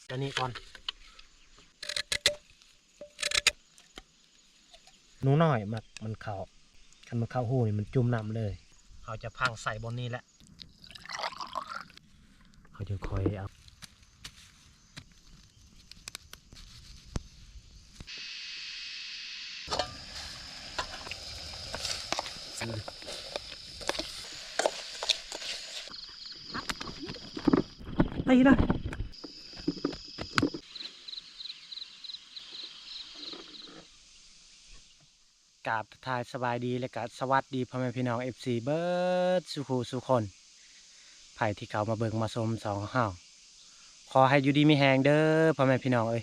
ຕົວນີ້ກ່ອນ. ໜູນ້ອຍມັກມັນເຂົ້າ ຄັນມັນເຂົ້າຮູນີ້ມັນຈຸ່ມນ້ຳເລີຍ. ເຮົາຈະພັງໃສ່ບ່ອນນີ້ແຫຼະ ເຮົາຈຶ່ງຄ່ອຍເອົາ. ໄປລະ ກາບທັກທາຍສະບາຍດີ ແລະກະສະຫວັດດີພໍ່ແມ່ພີ່ນ້ອງ ເອັຟຊີ ເບິດສູ່ຜູ້ສູ່ຄົນ ໃຜທີ່ເຂົ້າມາເບິ່ງມາຊົມຊ່ອງຂອງເຮົາ ຂໍໃຫ້ຢູ່ດີມີແຮງເດີພໍ່ແມ່ພີ່ນ້ອງເອີຍ.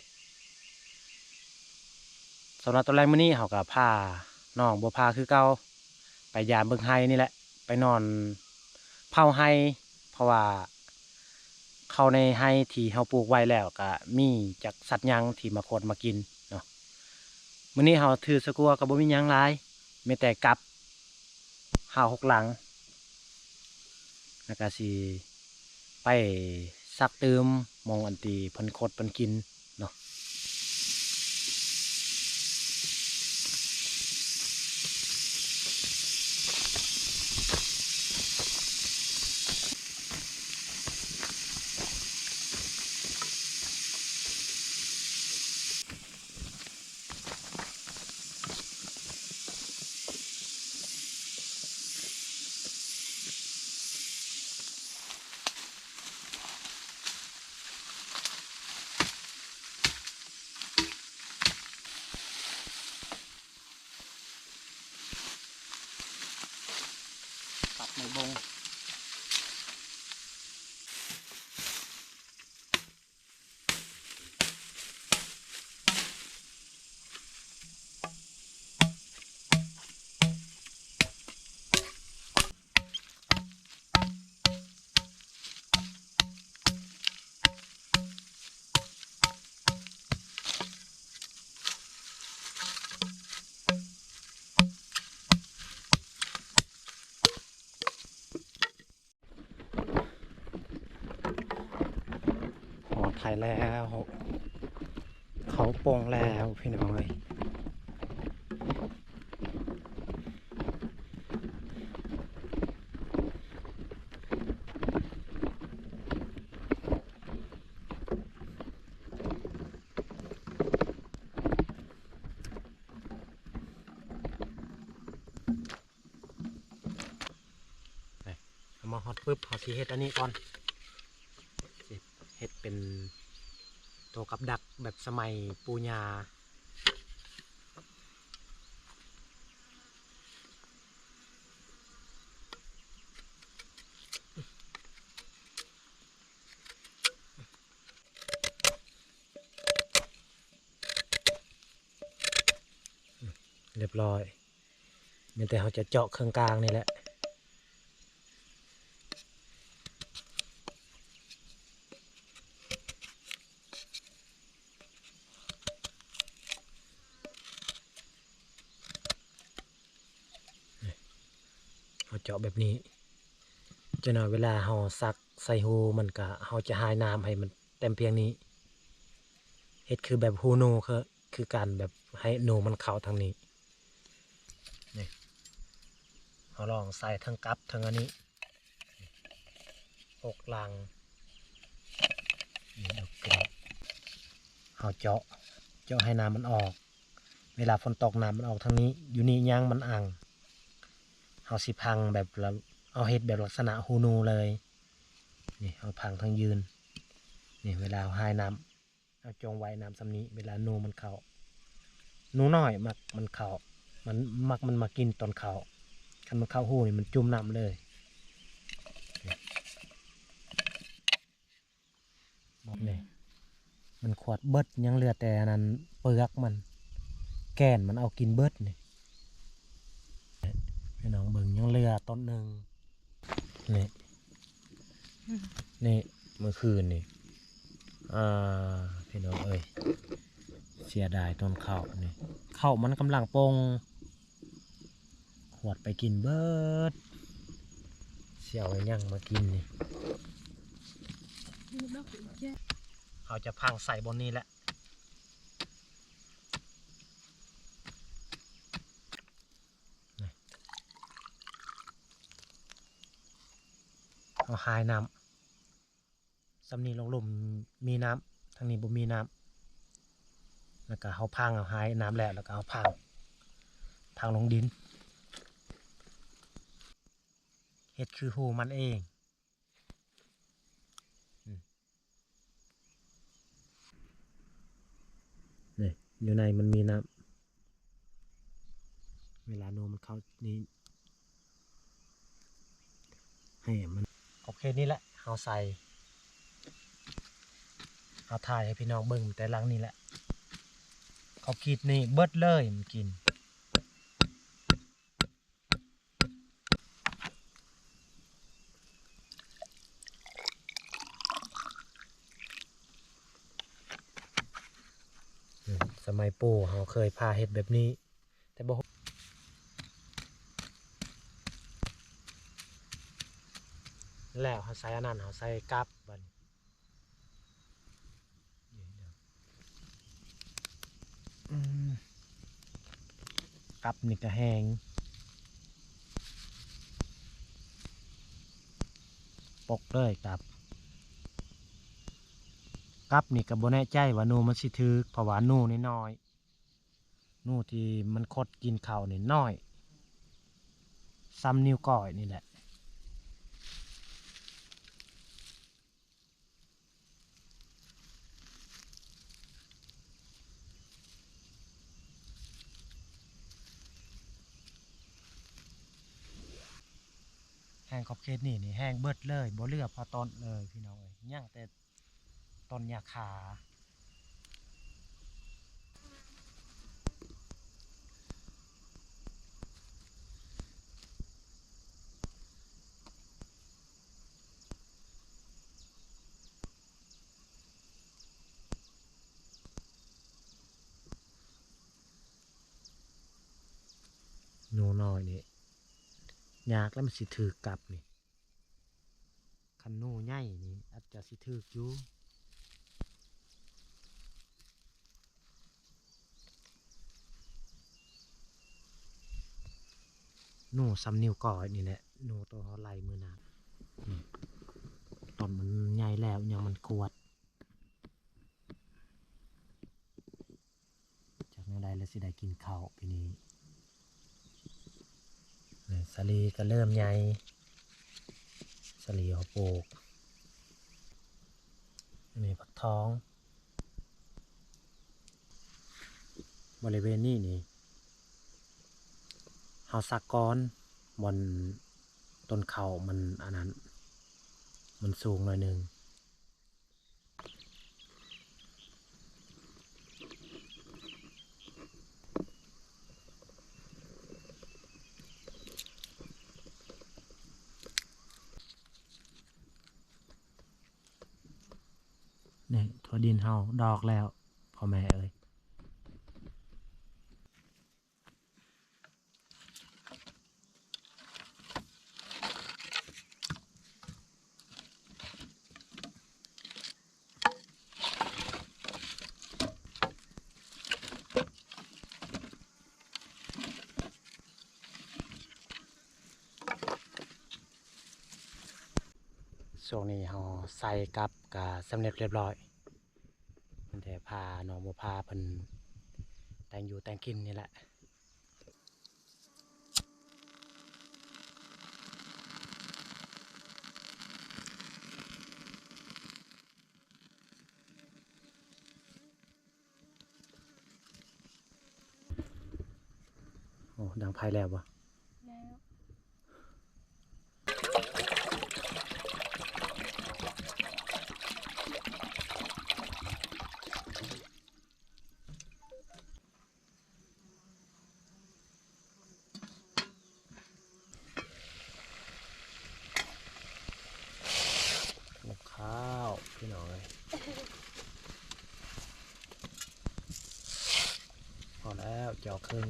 ສຳລັບຕອນແລງມື້ນີ້ເຮົາກະພານ້ອງບົວພາຄືເກົ່າ ໄປຢາມເບິ່ງໄຮ່ນີ້ແຫຼະ ໄປນອນເຝົ້າໄຮ່ ເພາະວ່າເຂົ້າໃນໄຮ່ທີ່ເຮົາປູກໄວ້ແລ້ວກະມີຈັກສັດຫຍັງທີ່ມາຂວດມາກິນເນາະ. ມື້ນີ້ເຮົາຖືສະກົວກະບໍ່ມີຫຍັງຫຼາຍ ມີແຕ່ກັບຫ້າຫົກຫຼັງ ແລ້ວກະຊິໄປສັກຕື່ມໝ່ອງອັນທີ່ເພິ່ນຂວດເພິ່ນກິນ ເນາະ. ປັບໃໝ່ບົງ. ຮອດໄຮ່ແລ້ວ ເຂົ້າປົ່ງແລ້ວພີ່ນ້ອງເອີຍ. ເຮົາມາຮອດປຶບ ເຮົາຊິເຮັດອັນນີ້ກ່ອນ ຊິເຮັດເປັນໂຕກັບດັກແບບສະໄໝປູ່ຍ່າ. ຮຽບຮ້ອຍ ມີແຕ່ເຮົາຈະເຈາະເຄິ່ງກາງນີ້ແຫຼະ ເຮົາເຈາະແບບນີ້ ຈັກໜ່ອຍເວລາເຮົາສັກໃສ່ຮູມັນກະ ເຮົາຈະຫາຍນ້ຳໃຫ້ມັນເຕັມພຽງນີ້ ເຮັດຄືແບບຮູໜູ ຄື ຄືການແບບໃຫ້ໜູມັນເຂົ້າທາງນີ້ ນີ້ ເຮົາລອງໃສ່ທັງກັບທັງອັນນີ້ ຫົກຫຼັງ ນີ້ ເອົາຂຶ້ນ ເຮົາເຈາະ ເຈາະໃຫ້ນ້ຳມັນອອກ ເວລາຝົນຕົກນ້ຳມັນອອກທາງນີ້ ຢູ່ນີ້ຍັງມັນອັ່ງ ເຮົາຊິພັງແບບລະ ເຮົາເຮັດແບບລັກສະນະຮູໜູເລີຍ ນີ້ ເຮົາພັງທັງຢືນ ນີ້ ເວລາເຮົາຫາຍນ້ຳ ເຮົາຈົ່ງໄວ້ນ້ຳສ່ຳນີ້ ເວລາໜູມັນເຂົ້າ ໜູນ້ອຍມັກມັນເຂົ້າ ມັນມັກມັນມາກິນຕອນເຂົ້າ ຄັນມັນເຂົ້າຮູນີ້ມັນຈຸ່ມນ້ຳເລີຍ ນີ້ ມັນຂວດເບິດ ຍັງເຫຼືອແຕ່ອັນນັ້ນເປືອກມັນ ແກ່ນມັນເອົາກິນເບິດນີ້ ພີ່ນ້ອງເບິ່ງ ຍັງເຫຼືອຕົ້ນໜຶ່ງ ນີ້ ນີ້ ມື້ຄືນນີ້ ອ່າ ພີ່ນ້ອງເອີຍ ເສຍດາຍຕົ້ນເຂົ້ານີ້ ເຂົ້າມັນກຳລັງປົ່ງ ຂວດໄປກິນເບິດ ຊິເອົາຫຍັງມາກິນນີ້ ເ ເຮົາຈະພັງໃສ່ບ່ອນນີ້ແຫຼະ. ນີ້ ເຮົາຫາຍນ້ຳ ສ່ຳນີ້ລົງລຸ່ມມີນ້ຳ ທາງນີ້ບໍ່ມີນ້ຳ ແລ້ວກະເຮົາພັງເອົາຫາຍນ້ຳແລ້ວ ແລ້ວກະເຮົາພັງ ພັງລົງດິນ ເຮັດຄືຮູມັນເອງ. ນີ້ ຢູ່ໃນມັນມີນ້ຳ ເວລາໜູມັນເຂົ້ານີ້ ໃຫ້ມັນ ຂອບເຂດນີ້ແຫຼະ ເຮົາໃສ່ ເຮົາຖ່າຍໃຫ້ພີ່ນ້ອງເບິ່ງແຕ່ຫຼັງນີ້ແຫຼະ ຂອບເຂດນີ້ເບິດເລີຍມັນກິນ. ສະໄໝປູ່ເຮົາເຄີຍພາເຮັດແບບນີ້ ແຕ່ບໍ່ ແລ້ວເຮົາໃສ່ອັນນັ້ນ ເຮົາໃສ່ກັບບັດນີ້. ອືມ ກັບນີ້ກະແຮງ ປົກເລີຍກັບ ກັບນີ້ກະບໍ່ແນ່ໃຈວ່າໜູມັນຊິຖືກ ເພາະວ່າໜູນ້ອຍໆ ໜູທີ່ມັນຂົດກິນເຂົ້ານີ້ນ້ອຍ ສ່ຳນິ້ວກ້ອຍນີ້ແຫຼະ. ແຫ້ງຂອບເຂດນີ້ນີ້ແຫ້ງເບິດເລີຍ ບໍ່ເຫຼືອພໍຕົ້ນເລີຍພີ່ນ້ອງເອີຍ ຍັງແຕ່ຕົ້ນຫຍ້າຄາ. ໜູນ້ອຍນີ້ຍາກແລ້ວ ມັນຊິຖືກກັບນີ້ ຄັນໜູໃຫຍ່ນີ້ອາດຈະຊິຖືກຢູ່. ໜູສ່ຳນິ້ວກ້ອຍນີ້ແຫຼະ ໜູໂຕເຮົາໄລ່ມື້ນັ້ນ ອືມ ຕອນມັນໃຫຍ່ແລ້ວ ຍັງມັນກວດ ຈັກແນວໃດລະຊິໄດ້ກິນເຂົ້າປີນີ້. ນີ້ ສາລີກໍເລີ່ມໃຫຍ່ ສາລີເຮົາປູກ. ອັນນີ້ຜັກທອງ ບໍລິເວນນີ້ນີ້ ເຮົາສັກກ່ອນ ບ່ອນຕົ້ນເຂົ້າມັນອັນນັ້ນ ມັນສູງໜ້ອຍໜຶ່ງ. ນີ້ ຖົ່ວດິນເຮົາດອກແລ້ວ ພໍ່ແມ່ເອີຍ. ຊ່ວງນີ້ເຮົາໃສ່ກັບກະສຳເລັດຮຽບຮ້ອຍ. ມີແຕ່ພານ້ອງບົວພາເພິ່ນແຕ່ງຢູ່ແຕ່ງກິນນີ້ແຫຼະ. ໂອ້ ດັງໄຟແລ້ວບໍ່? ແລ້ວ. ກັບເຂົ້າພີ່ນ້ອງເອີຍ ພໍແລ້ວ ເຈາະເຄິ່ງ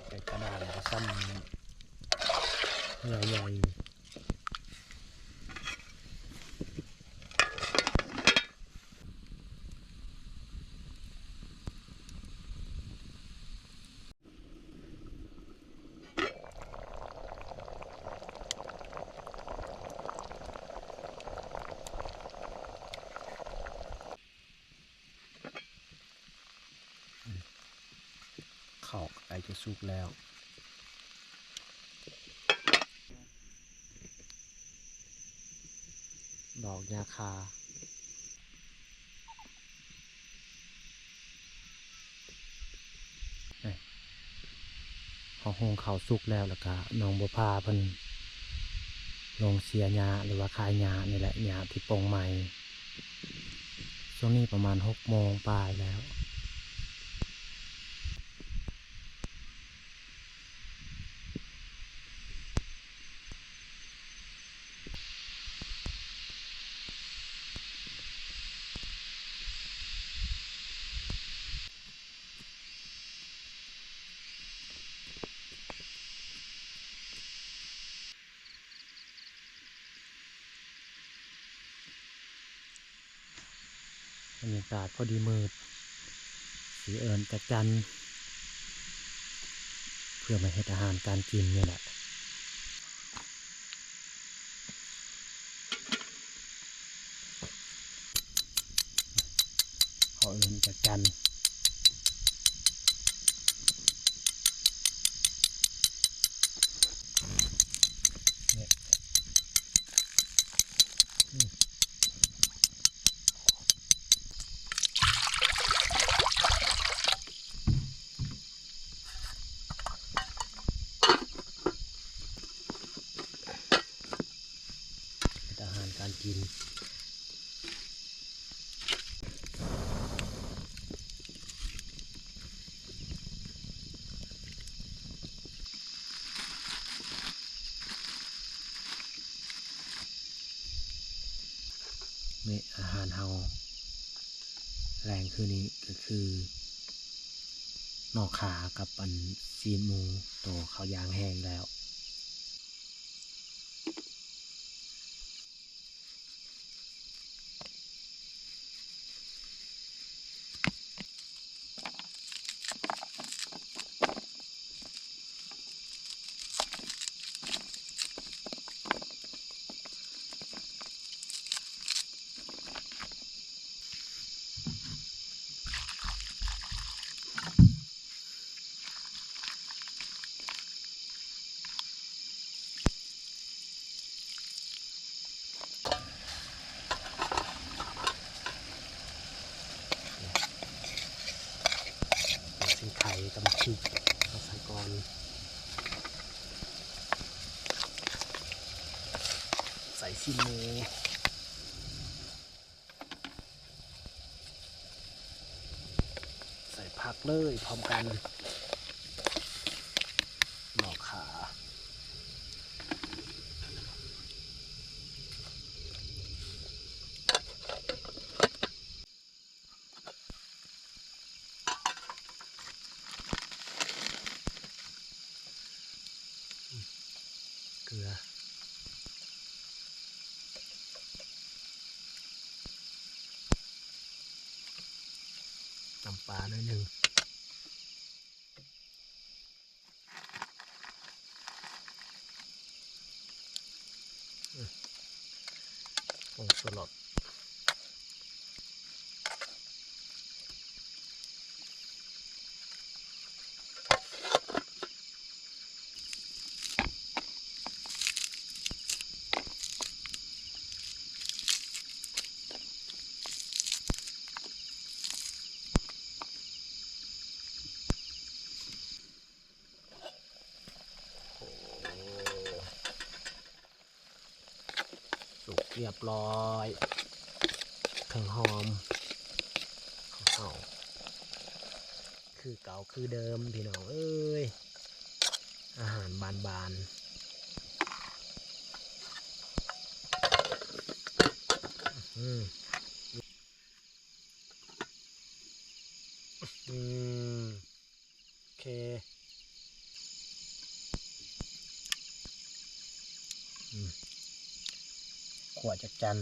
ແຕ່ກະດານກໍສ່ຳເຫື່ອໃຫຍ່. ຈະສຸກແລ້ວ. ດອກຫຍ້າຄາ ເຮົາຫຸງເຂົ້າສຸກແລ້ວ ແລ້ວກະນ້ອງບົວຜາເພິ່ນລົງເສຍຫຍ້າ ຫຼືວ່າຂາຍຫຍ້ານີ້ແຫຼະ ຫຍ້າທີ່ປົ່ງໃໝ່. ຊ່ວງນີ້ປະມານຫົກໂມງປາຍແລ້ວ. ບັນຍາກາດພໍດີມືດ ຊິເອີ້ນຈັກຈັ່ນ ເພື່ອມາເຮັດອາຫານການກິນນີ້ແຫຼະ. ເຂົາເອີ້ນຈັກຈັ່ນ. ເຮັດອາຫານການກິນ. ເມ ອາຫານເຮົາແລງຄືນນີ້ກໍຄືໜໍ່ຂາກັບອັນຊີ້ນໝູ ໂຕເຂົາຢ່າງແຫ້ງແລ້ວ. ຊິໄຂ່ກັບໝາກພິກເອົາໃສ່ກ່ອນ ໃສ່ຊີ້ນໝູ. ໃສ່ຜັກເລີຍພ້ອມກັນ ໜໍ່ຂາ ເກືອ ນ້ຳປາໜ້ອຍໜຶ່ງ. ອືມ ຜົງຊູລົດ ໂອ້ ສຸກຮຽບຮ້ອຍ ເຄື່ອງຫອມຂອງເຮົາ ຄືເກົ່າຄືເດີມພີ່ນ້ອງເອີຍ ອາຫານບ້ານໆ ອືມ ອືມ. ໂອເຄ ອືມ ຂົ້ວຈັກຈັ່ນ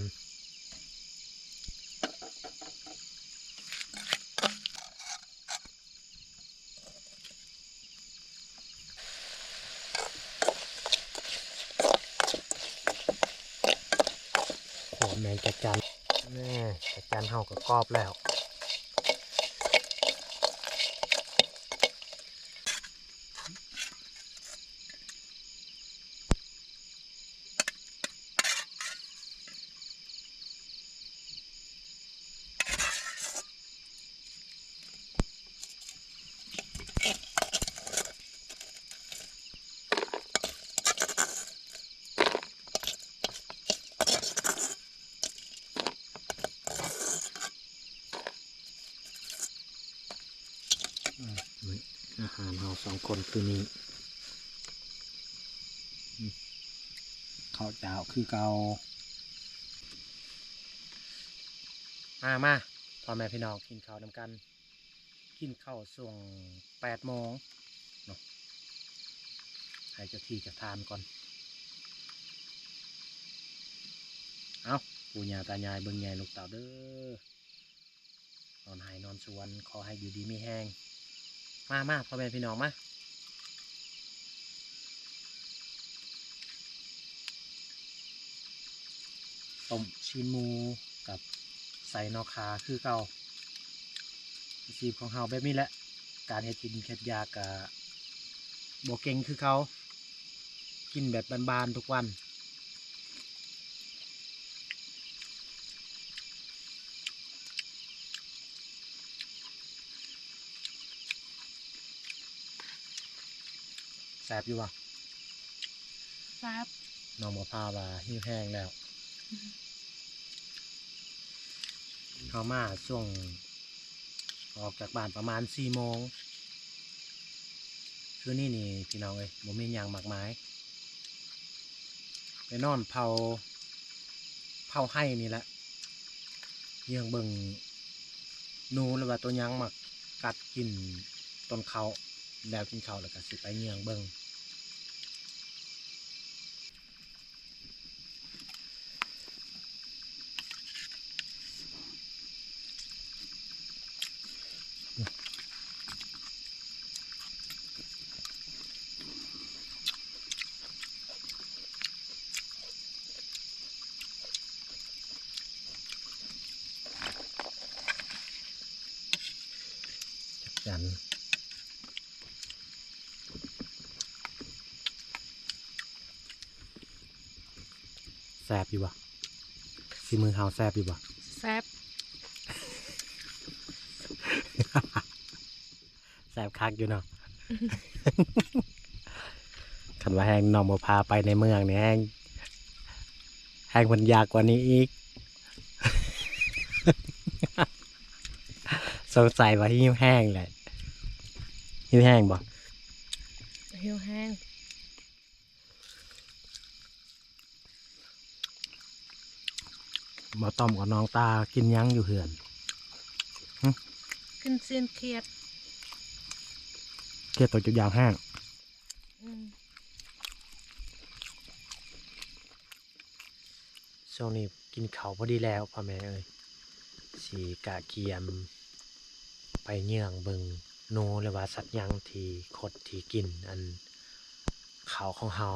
ຂົ້ວແມງຈັກຈັ່ນ ນີ້ ຈັກຈັ່ນເຮົາກໍກອບແລ້ວ. ສອງຄົນຄືນີ້ ອືມ ເຂົ້າເຈົ້າຄືເກົ່າ. ມາ ມາ ພໍ່ແມ່ພີ່ນ້ອງ ກິນເຂົ້ານຳກັນ. ກິນເຂົ້າຊ່ວງແປດໂມງເນາະ ໃຫ້ເຈົ້າທີ່ເຈົ້າທາງກ່ອນ. ເອົ້າ ປູ່ຍ່າຕາຍາຍ ເບິ່ງແຍງລູກເຕົ້າເດີ້ ນອນໄຮ່ນອນສວນ ຂໍໃຫ້ຢູ່ດີມີແຮງ. ມາ ມາ ພໍ່ແມ່ພີ່ນ້ອງ ມາ. ຕົ້ມຊີ້ນໝູກັບໃສ່ໜໍ່ຂ່າຄືເກົ່າ. ອາຊີບຂອງເຮົາແບບນີ້ແຫຼະ ການເຮັດກິນເຮັດຢາກກະບໍ່ເກັ່ງຄືເກົ່າ ກິນແບບບ້ານໆທຸກວັນ. ແຊບຢູ່ບໍ່? ແຊບ. ນ້ອງບົວພາວ່າຫິວແຮງແລ້ວ. ເຮົາມາຊ່ວງອອກຈາກບ້ານປະມານສີ່ໂມງ. ຄືນນີ້ນີ້ພີ່ນ້ອງເອີຍ ບໍ່ມີຫຍັງມາກມາຍ ໄປນອນເຝົ້າ ເຝົ້າໄຮ່ນີ້ແຫຼະ ເຍືອງເບິ່ງໜູ ຫຼືວ່າຕົວຫຍັງມາກັດກິນຕົ້ນເຂົ້າ. ແລ້ວກິນເຂົ້າແລ້ວກະຊິໄປເຍືອງເບິ່ງ. ຈັກຈັນ. ແຊບຢູ່ບໍ່? ສີມືເຮົາແຊບຢູ່ບໍ່? ແຊບ. ແຊບຄັກຢູ່ເນາະ. ຄັນວ່າແຮງນ້ອງບໍ່ພາໄປໃນເມືອງນີ້ ແຮງ ແຮງເພິ່ນຢາກກວ່ານີ້ອີກ. ສົງໄສວ່າຫິວແຮງແຫຼະ. ຫິວແຮງບໍ່? ຫິວແຮງ. ບໍ່ຕ້ອມກັບນ້ອງຕາກິນຫຍັງຢູ່ເຮືອນ? ຫຶ? ກິນຊີ້ນຂຽດ. ຂຽດຕົວຢາວແຫ້ງ. ອືມ. ຊ່ວງນີ້ກິນເຂົ້າພໍດີແລ້ວ ພໍ່ແມ່ເອີຍ ຊິກະກຽມໄປເຍືອງເບິ່ງໜູ ຫຼືວ່າສັດຫຍັງທີ່ຄົດທີ່ກິນອັນເຂົ້າຂອງເຮົາ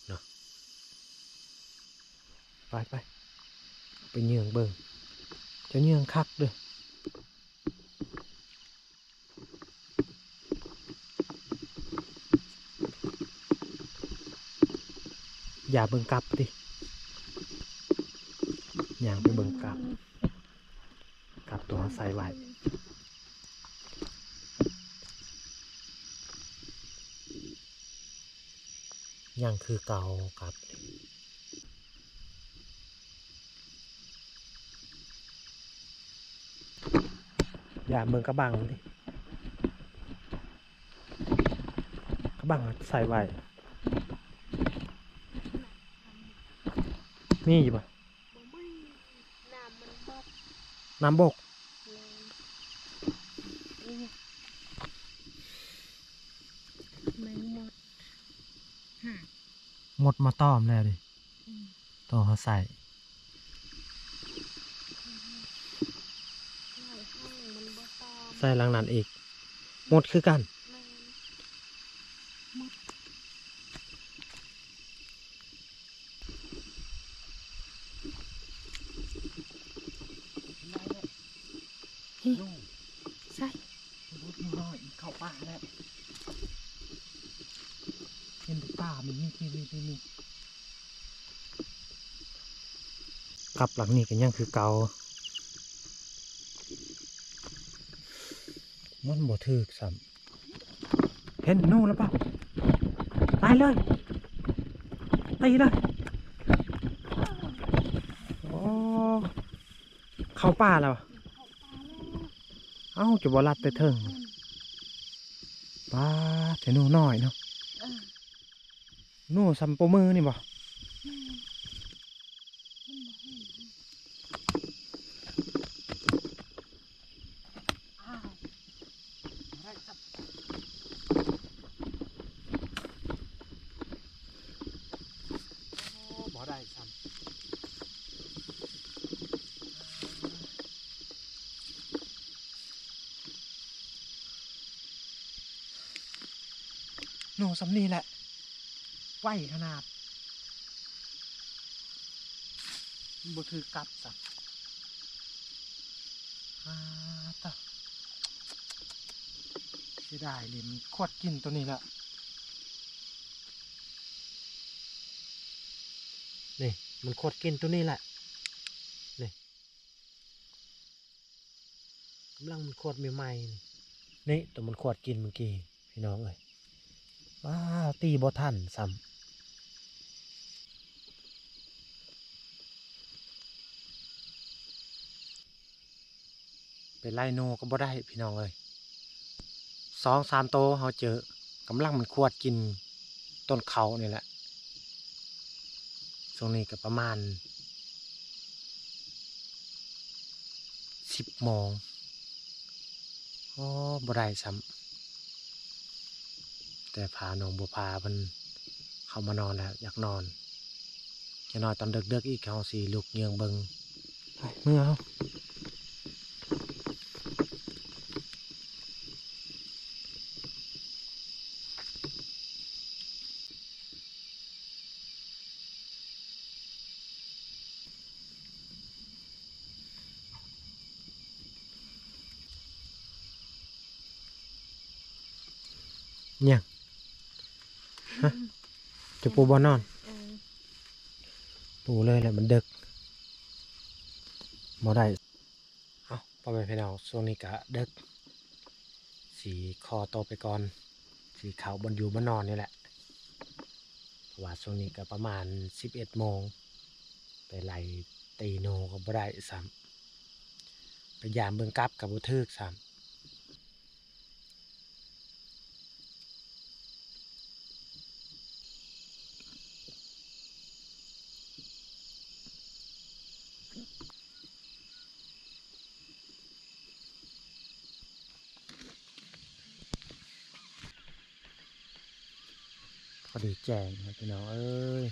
ເນາະ. ໄປໆ ໄປເຍືອງເບິ່ງ ເຈົ້າເຍືອງຄັກເດີ້. ຢ່າເບິ່ງກັບຕິ ຍ່າງໄປເບິ່ງກັບ ກັບຕົວເຮົາໃສ່ໄວ້ ຍັງຄືເກົ່າກັບ. ຢ່າເບິ່ງກະບັງຕິ ກະບັງໃສ່ໄວ້ ມີຢູ່ບໍ່? ບໍ່ມີ ນ້ຳມັນບົກ ນ້ຳບົກ ແມ່ນ ແມງມົດ ຫາ ມົດມາຕອມແລ້ວເດ້ ອືມ ໂຕເຮົາໃສ່ ໃສ່ຫຼັງນັ້ນອີກ ມົດຄືກັນ ແມ່ນ ມົດ. ນີ້ ໃສ່ ເຂົ້າປ່າແລ້ວ ເຫັນແຕ່ປ່າ ມີ ມີ ມີ ມີ ກັບຫຼັງນີ້ກະຍັງຄືເກົ່າ ມັນບໍ່ຖືກຊ້ຳ. ເຫັນໜູແລ້ວປະ ຕາຍເລີຍ ຕີເລີຍ ໂອ້ ເຂົ້າປ່າແລ້ວ ເອົ້າ ຈະບໍ່ລັດແຕ່ເທິງ ປາດ ແຕ່ໜູນ້ອຍເນາະ. ເອີ ໜູສ່ຳໂປ້ມືນີ້ບໍ່? ແມ່ນ. ອ້າວ ບໍ່ໄດ້ຊ້ຳ. ໂອ້ ບໍ່ໄດ້ຊ້ຳ. ໜູສ່ຳນີ້ແຫຼະ ໄວຂະໜາດ ມັນບໍ່ຖືກກັບຊ້ຳ. ອາ ຕະ ເສຍດາຍເລີຍ ມັນຂວດກິນໂຕນີ້ແຫຼະ ນີ້ ມັນຂວດກິນໂຕນີ້ແຫຼະ ນີ້. ກຳລັງມັນຂວດໃໝ່ໆ ນີ້ ນີ້ໂຕມັນຂວດກິນມື້ກີ້ພີ່ນ້ອງເອີຍ. ວ້າວ ຕີບໍ່ທັນຊ້ຳ ໄປໄລ່ໜູກໍບໍ່ໄດ້ພີ່ນ້ອງເອີຍ. ສອງສາມໂຕເຮົາເຈີ ກຳລັງມັນຂວດກິນຕົ້ນເຂົ້ານີ້ແຫຼະ. ຊ່ວງນີ້ກໍປະມານສິບໂມງ ໂອ້ ບໍ່ໄດ້ຊ້ຳ ແຕ່ພານ້ອງບົວຜາເພິ່ນເຂົ້າມານອນແລ້ວ ຢາກນອນ. ຢ່າງໜ້ອຍຕອນເດິກໆອີກ ເຮົາຊິລຸກເຍືອງເບິ່ງ. ໄປ ເມືອເຮົາ. ຫຍັງ? ຮະ? ຈະປູບ່ອນນອນ? ເອີ ປູເລີຍແຫຼະ ມັນເດິກ ບໍ່ໄດ້. ເອົ້າ ພໍ່ແມ່ພີ່ນ້ອງ ຊ່ວງນີ້ກະເດິກ ຊິຂໍໂຕໄປກ່ອນ ຊິເຂົ້າບ່ອນຢູ່ບ່ອນນອນນີ້ແຫຼະ ເພາະວ່າຊ່ວງນີ້ກະປະມານສິບເອັດໂມງ ໄປໄລ່ຕີໜູກໍບໍ່ໄດ້ຊ້ຳ ໄປຢາມເບິ່ງກັບກໍບໍ່ຖືກຊ້ຳ. ພໍດີແຈ້ງແລ້ວພີ່ນ້ອງເອີຍ.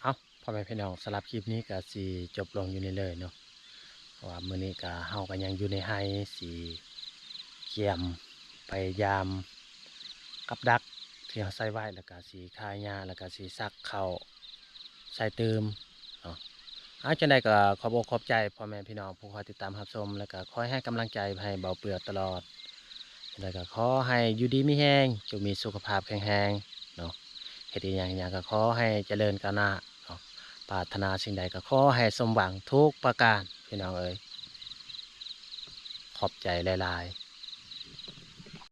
ເອົ້າ ພໍ່ແມ່ພີ່ນ້ອງ ສຳລັບຄລິບນີ້ກໍຊິຈົບລົງຢູ່ນີ້ເລີຍເນາະ ເພາະວ່າມື້ນີ້ກໍ ເຮົາກໍຍັງຢູ່ໃນໄຮ່ ຊິກຽມໄປຢາມກັບດັກທີ່ເຮົາໃສ່ໄວ້ ແລ້ວກໍຊິຄາຫຍ້າ ແລ້ວກໍຊິສັກເຂົ້າໃສ່ຕື່ມເນາະ. ເອົາ ຈັ່ງໃດກໍຂອບອົກຂອບໃຈພໍ່ແມ່ພີ່ນ້ອງຜູ້ຄອຍຕິດຕາມຮັບຊົມ ແລ້ວກໍຄອຍໃຫ້ກຳລັງໃຈໃຫ້ເບົາເປືອກຕະຫຼອດ. ຈັ່ງໃດກໍຂໍໃຫ້ຢູ່ດີມີແຮງ ຈົ່ງມີສຸຂະພາບແຂງແຮງເນາະ. ເຮັດອີ່ຫຍັງຫຍັງກໍຂໍໃຫ້ຈະເລີນກ້າວໜ້າເນາະ. ປາດຖະໜາສິ່ງໃດກໍຂໍໃຫ້ສົມຫວັງທຸກປະການ ພີ່ນ້ອງເອີຍ. ຂອບໃຈຫຼາຍໆ.